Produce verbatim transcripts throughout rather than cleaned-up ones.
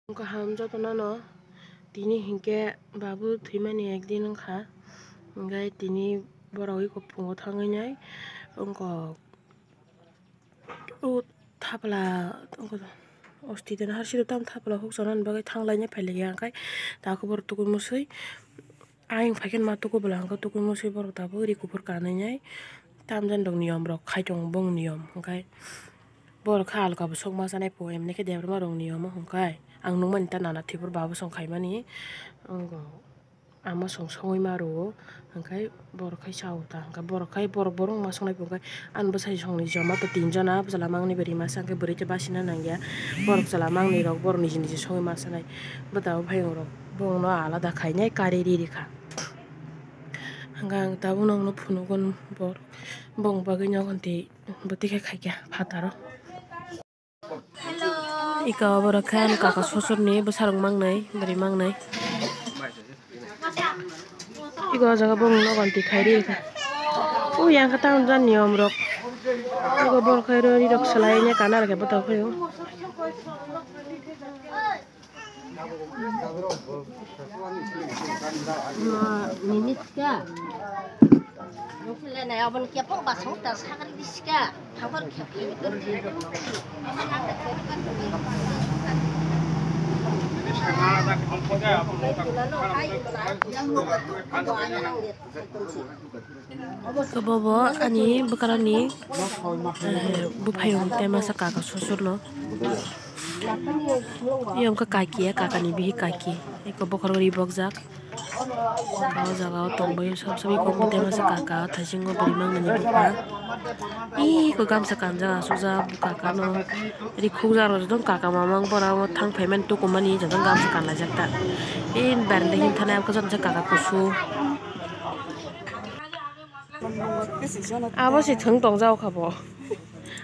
Wngkha ham jotono no tini hinkhe babu thwimani ekdin wngkha, hwnkhe tini borok eko phungo thangwi nai wngkha. O thapla, o, ostitano harsiro tamo thapla huksanani bagwi thanglaina phailaiya, hwnkhe ta khobor tugui musui ayang phaikhe ma tuku bwla hwnkhe tugui musui borok tabuk ri kuphur kanwi nai tamjani rok niyom rok khai tongo bong niyom hwnkhe borok khe alka bo sok ma chanai po emni khe debra ma rok niyom o hwnkhe ang nukmani ta nana thwibur ba bosong khaimani wngkha. Ama song songwi ma rwo, hwnkhe borok khai chao ta, hwnkhe borok khai borok, borok ma songnai bo, hwnkhe ani bwsai songni joma to tin jona, bwsala mangni bo rima sa, hwnkhe bwrwi khe basina nangya, borok chwla mangni rok borok niji niji songwi ma sanai, bwtao phayung rok bongno alada khainai kari ri rikha, hwnkhe ang tabuk nokno phunugo borok bong bagwi nogo tei bwtwi khe khaikha phataro. Ika obo rok khe ani kaka sosorni bwsarok mangnai, bwrwi mangnai. Ika o jaga bongni nogo twi khairi kha. O yang khe tamoni niyom rok. Ika borok khe rori rok swlai ne kana rok khe bwtang phai o. Nini tika. Nukhulenai aboni kepong basong ta sakri biska. Thangkhor khe. Bobo ani bwkarani, eh, buphayung tei masa kaka sosorno. Yang wngkha kaki, kakani bihi kaki. Eko bokhorok ribokjak. O jaga o tongbaio sob sob eko tei masa kaka o thaisingo bwrwi mangnani bupha. Eko gamsa kanjak asukjak kaka no. Rikhukjak rok jotong kaka mamang bora o thang phaimani tukumani jotong gamsa kanlaijak ta. Ei baranda him thanai abokhe jotong kaka kusu. Abo se thwng tongjak kha bo.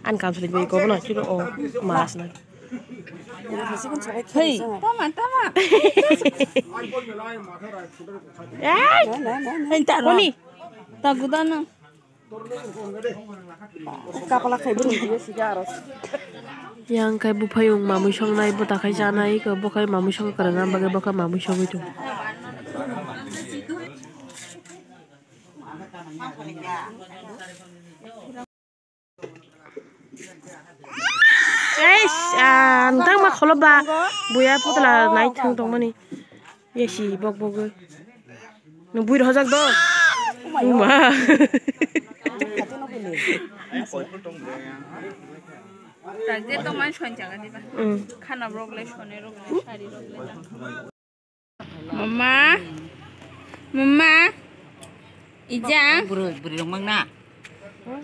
Ani kamchwlwi bai kobo no chwlo o mas na. Hey. Tama, tama. Ei! Ei, ta koni? Ta gudana. Kapala khai bwrwi biya sika aro. Yang khai buphayung mamui songnai, bwta khai chanai, eko bo khai mamui song kwrwng, ang bagwi bo khai mamui sogwi tongo. Eish, ah, nwng tangma kholo ba, buya potla nai thwng tongmani. Yesi bok bogwi. Nwng bui rohojak do. Uma. Takje tongmani soni jaga diba. Mm. Khana rok le, sone rok le, sari rok le. Mama, mama, ija. Bwrwi, bwrwi rok mang na.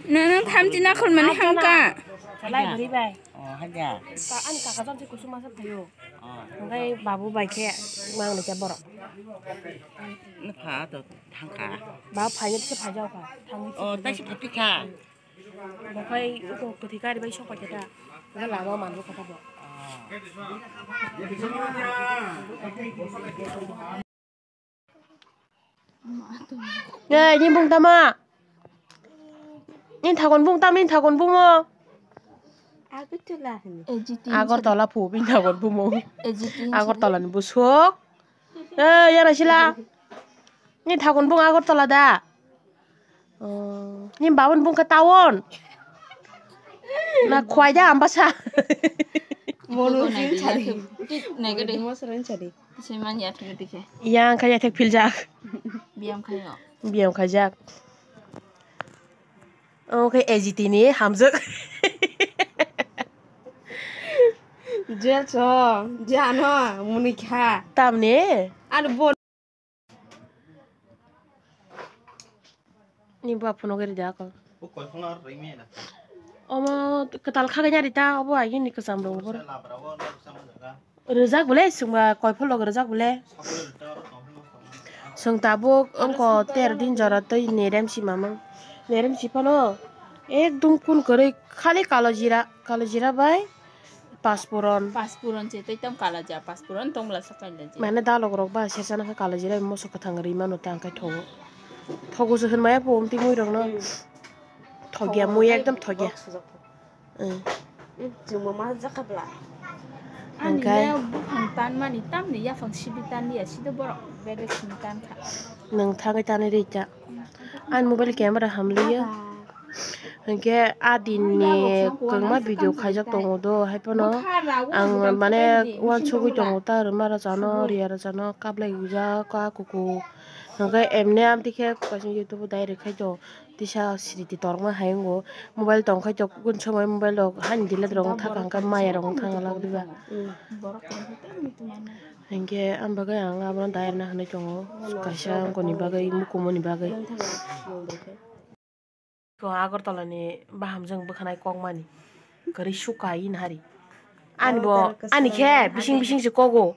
Nang, nang thamchi nakhol mani hamka. Chalai bwrwi bai. Oh, haja. Ka-, ani kaka jam se kusuma sa phaio. Oh. Hwnkhe babu bai khe mang ni khe borok. Nupha to thangkha. Ba phaini se phai jao kha. Thangni se. Oh, phai tai se jao. Phaikha. Bo khai iko kwthwi kari bai sok paikha ta. Bo lama manbo kha ta bo. Ei, ni bung tama? Ni thagon bung tam, ni thagon bungo? Agartala hini. Agartala phu, bini thagon bungo. Agartala ni busuk. Eh, yana sila. Ni thagon bung Agartala da? Oh, ni babon bung khe town. Na khwai da Ambasa. Mono sin chari. Nai gede. Mono sin chari. Sui man ya thik dikhe. Yang kha ya thik philjak. Biyam khayo. Biyam khaijak. Oke, A G T ni hamjak. Je cho, jano, muni kha. Tamni? Ar bo- Ni ba phuno gari da ko. Omo kwtal kha gani ari ta, obo agini kwcham rok obo. Rijak bole, chwngba koiphol rok rijak bole. Chwng tabuk wngkha tero din jora twi nerem si mamang. Nerem si phano ekdom kun kwrwi khali kalo jira, kalo jira bai paspuron. Paspuron se tei tam kala ja, paspuron tongla sa kaila je. Mane dalok rok ba sesa nang kha kalo jira moso kwthang rwi mano ta hwnkhe thogo. Thogo se hwnmaya po omtwi mui rok no. Hmm. Thogya mui ekdom thogya. Bok sujak thok. Hmm. Hmm, chwngbo ma jakha bla. Hwnkhe ani le buphang Tanmani tamni yaphang sibi tanliya, sido borok bebek simi tankha. Nwng thangwi tanwi rikha. Ani mobile camera hamliya. Hinkhe a dinni kwbangma video khaijak tongo do, haiphano ang mane uansugwi tongo ta rwma rwchano, riya rwchano, kaplai wijak, a kuku. Hinkhe emni amtwi khe kaisa YouTube o direct khai tongo. Tisa sriti torokma hai wngo. Mobile tong khai tok, kun somoi mobile rok hani delete rok wng thang kha, hwnkhe maya rok wng thang lak diba. Hinkhe ang bagwi ang abono dayarna hinwi tongo, kaisa wngkoni bagwi, mukumuni bagwi. Ko Agartala ni bahamjwng bwkhanai kokmani kwrwi suka yin hari. Ani bo, ani khe bising bising se kogo.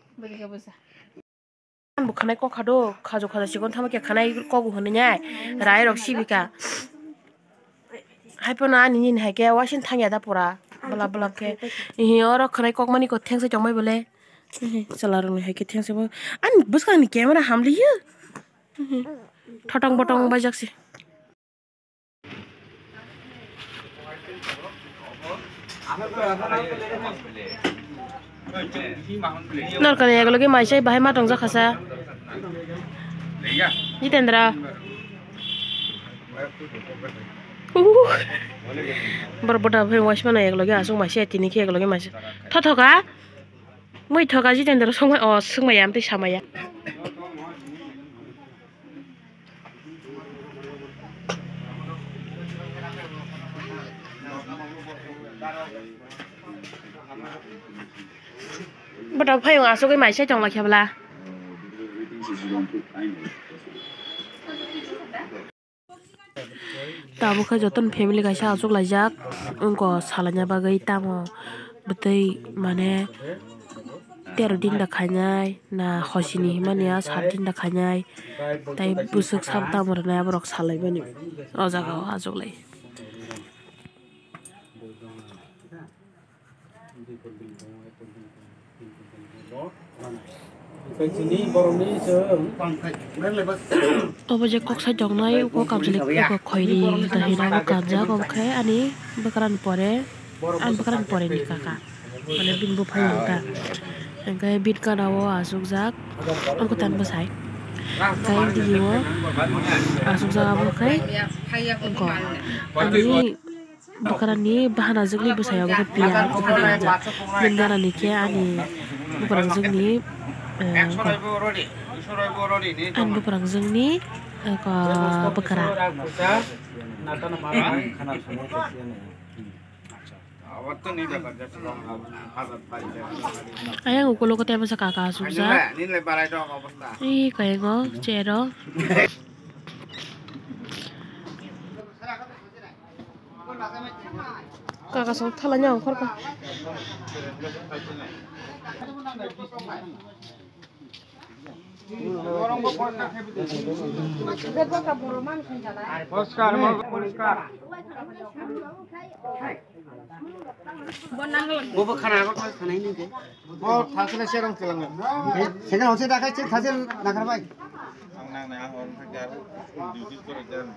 Ani bo khanai kok kha do, khajo khajo chikon thama khe khanai kogu hwnwi nai, rai rok sibi kha. Haiphano ani nini hai khe waising thangya da pura, bwlap bwlap khe. Ihi oro khanai kokmani ko thengsa chongmai bole. Ihi chwla rokni hai khe thengsa bo. Ani bwskangni camera hamliya. Ihi thotong botong baijak se. Norkani ekologi maisai bahai ma tongjak khasa. Jitendra. Uh. Bor bota phai waismano ekologi aswk maisai tini khe ekologi maisai. Thothoka. Mui thoka Jitendra songmai o swngmaya amtwi samaya. Bwtao phai wng asugwi mai sai tong lai khe bwla. Tabuk khe jotono family kaisa achuk laijak wngkha salaina bagwi tamo bwtwi mane tero din da khainai na hosini himani a sat din da khainai tei bwswk sabo tamo rwnai aborok salaimani o jaga o achuk lai. Obo je kok sai tongnai, o kamchwlwi kok khoiri da hwnwi abo kanjak, obo khe ani bwkrani pore, ani bwkrani pore ni kaka, mane bini buphang nung ta, hwnkhe bini gana o achukjak, o kwtal bwsai, hwnkhe bini o achukjak, abo khe wngkha ani. Bwkrani bahanajwkni bwsai obo khe piya, bini ganani khe ani bwkrangjwkni, eh, ani bwkrangjwkni, eh, bwkra. Ayang ukulogo tei bwsa kaka asukjak. Ih, kaingo, chero. Kaka song thala nyang khorka. Poriskar, poriskar. Bobo khana agor khana hinwi khe. Bo thasle serong chelango. Second hose dakhai chek thasel nakhar bai. Ang nang nang hor thakar. Duty kore jan.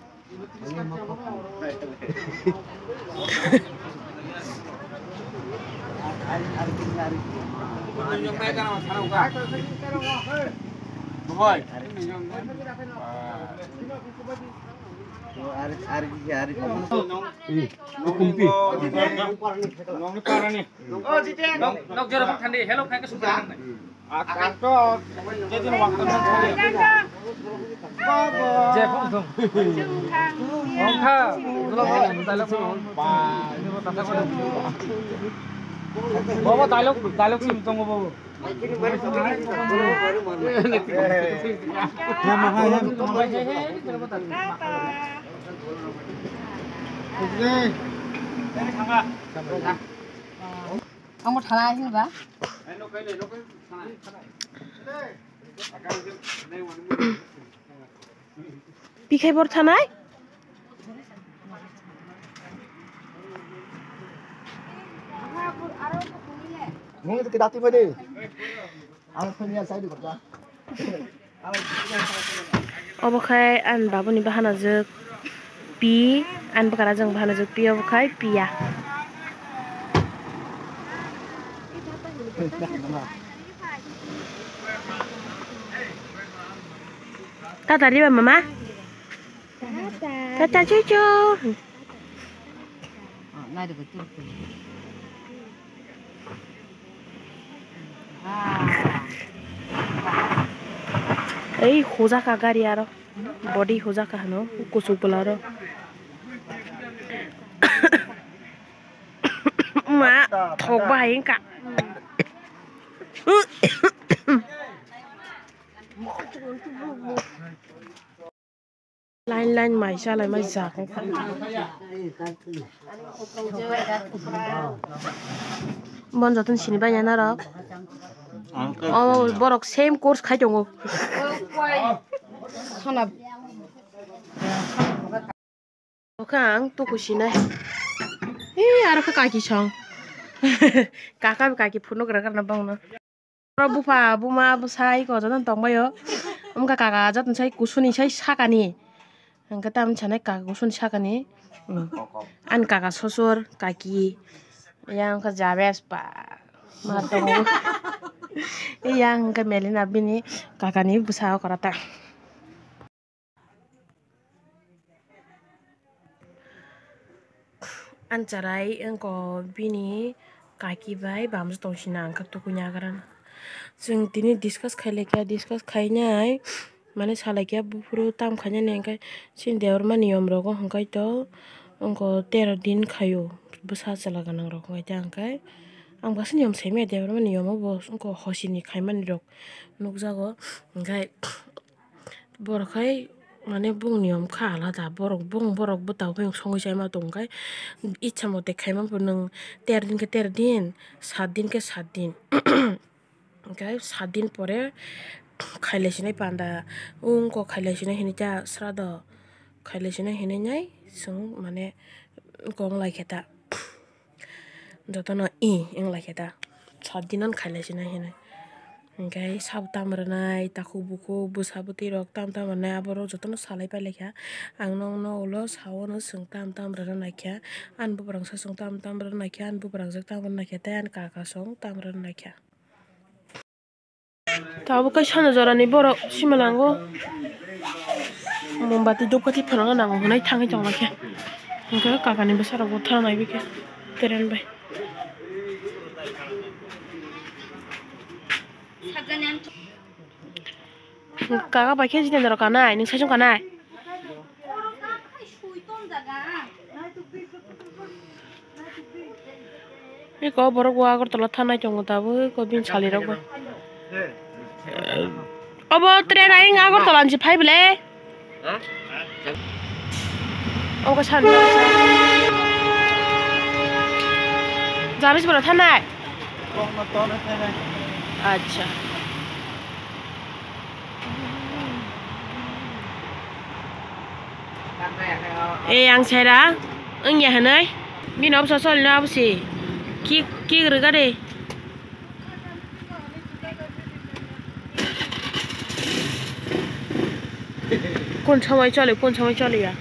Boy. Ari, ari, ari. Kumpi. Nong, nong ni parani. Nok, nok jora bang thandi, hello khai ka super nang. Ak, ak to, je din wak to nang thandi. Je phung thung. Ong kha, dula dula, dula dula. Bobo dialogue, dialogue sim tongo bobo. Omo thala hinba. Pikhai bor thanai? Mung itu kita tiba deh. Ang punya saya di kerja. Obo khai ani babuni bahanajwk pi, ani bwkra jwng bahanajwk pi, obo khai piya. Tata riba mama. Tata chuchu. Ei hojaka gari aro. Body hojaka hano kuchuk bwla aro. Ma thok bahai wngkha. Line line mai chalai mai jak wngkha. Bon joton sini bai nai norok. O borok same course khai tongo. Sana. Oke ang tuku sinai. Ee aro khe kaki song. Kaka kaki phunuk rwkha na bongno. Oro bupha buma bwsa iko jotono tongbaio. Wngkha kaka jotono sai kusuni sai sakani. Hwnkhe tamni sanai kaka kusuni sakani. Ani kaka sosor kaki. Yang wngkha Jabes ba. Ma tongo. Yang wngkha Melina bini kakani bwsa okora ta. Ani charai wngkha bini kaki bai bamsa tong sina wngkha tukui ni agarano. Chwng tini discuss khai laikha, discuss khainai mane sa laikha buphuru tam khainani hwnkhe chini Debbarma niyom rogo hwnkhe to wngkha tero din khaio bwsa chwla gwnang rok hwnkhe hwnkhe ang baksa niyom saimanya Debbarma niyom o bo wngkha hosini khaimani rok nukjago hwnkhe. Borok hai mane bongni yom kha alada, borok bong borok bwtao songwi chaima tong khai, ichha mote khaima bo nwng ter din khe ter din, sat din khe sat din, hwnkhe sat din pore khailai sinai panda, wngkok khailai sinai hinui ta srado, khailai sinai hinui nai chwng mane kong lai khe ta. Jotono i wng lai khe ta, sat din ano khailai sinai hinui. Hwnkhe sabo tam rwnai, takhuk bukhuk, bwsa bwtwi rok tam tam rwnai, aborok jotono salai pai lai kha. Ang nokno ulo sao no chwng tam tam rwna nai kha, ani buprang sa chwng tam tam rwna nai kha, ani buprang jak tam rwna nai kha, tei ani kaka song tam rwna nai kha. Tabuk khe sana jorani borok simalango mombati dhupkathi phwrwngna nango hwnwi thangwi tongma khe. Hwnkhe kakani bwsarokbo thana naibi khe teren bai. Kaka bai khe jitendra kanai, nwng saichung kanai? Eko borok bo Agartala thanai tongo tabuk, eko bini salirok bai. Obo train ayang Agartala ni phai bwle. Obo san. Jamis bora thanai. Acha. Eh, ang saira, wngya hinui. Bini opor sosol no abosi. Kik, kik rwgade. Kun samai chole, kun samai chole ya.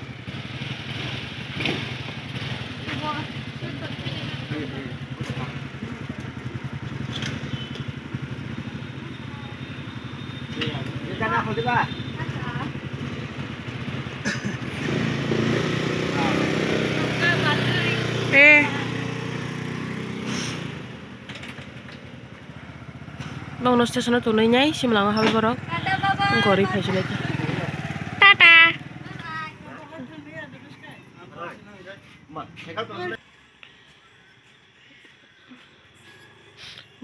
Eh. Bongno station o tonwi nai simlangma habai borok gori phaisinai khe. Tata.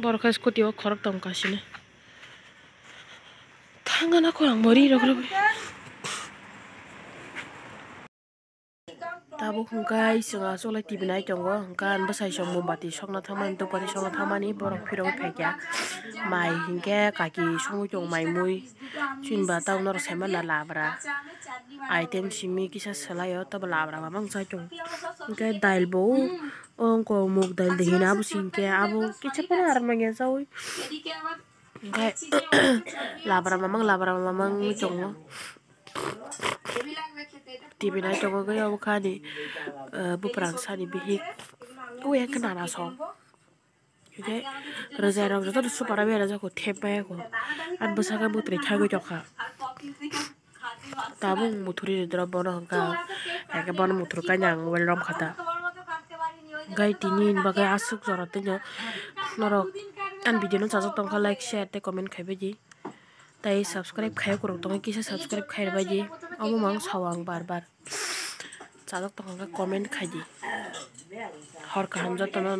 Borok khe scooty o khorok tong kasini. Thangana khorang bo ri rok rw. Tabuk hwnkhe chwng achukle T V nai tongo, hwnkhe ani bwsai song mombati sokna thangmani, dopari sokna thangmani, borok phirogwi phaikha. Mai hinkhe kaki songwi tongo, mai mui. Chini ba tabuk norok saimano labra. Item simi kisa swlaio, tabo labra mamang chai tongo. Hinkhe dail bo o wngkha muk dail de hino, abo singkhe abo kisa phano aro manya chaui. Hinkhe labra mamang, labra mamang wngwi tongo. T V nai tongo khe obo kha ani, eh, buprang sani bihik. Ui, ekhe nana song. Hinkhe rwjai rok jotono super bai rwjak kho, thep bai kho. Ani bwsakhe mwtai thangwi tongkha. Tabuk muthuri ridrop bono hwnkha, eke bono muthur kanya ang well rom khata. Gai tini bagwi aswk jora tino norok ani video no chajak tongkha, like, share tei comment khaibai di. Tai subscribe khaiya kwrwng tongwi kisa subscribe khairwbai di. Omo mang sao ang bar bar. Chajak tongkha comment khai di. Hor kaham jotono.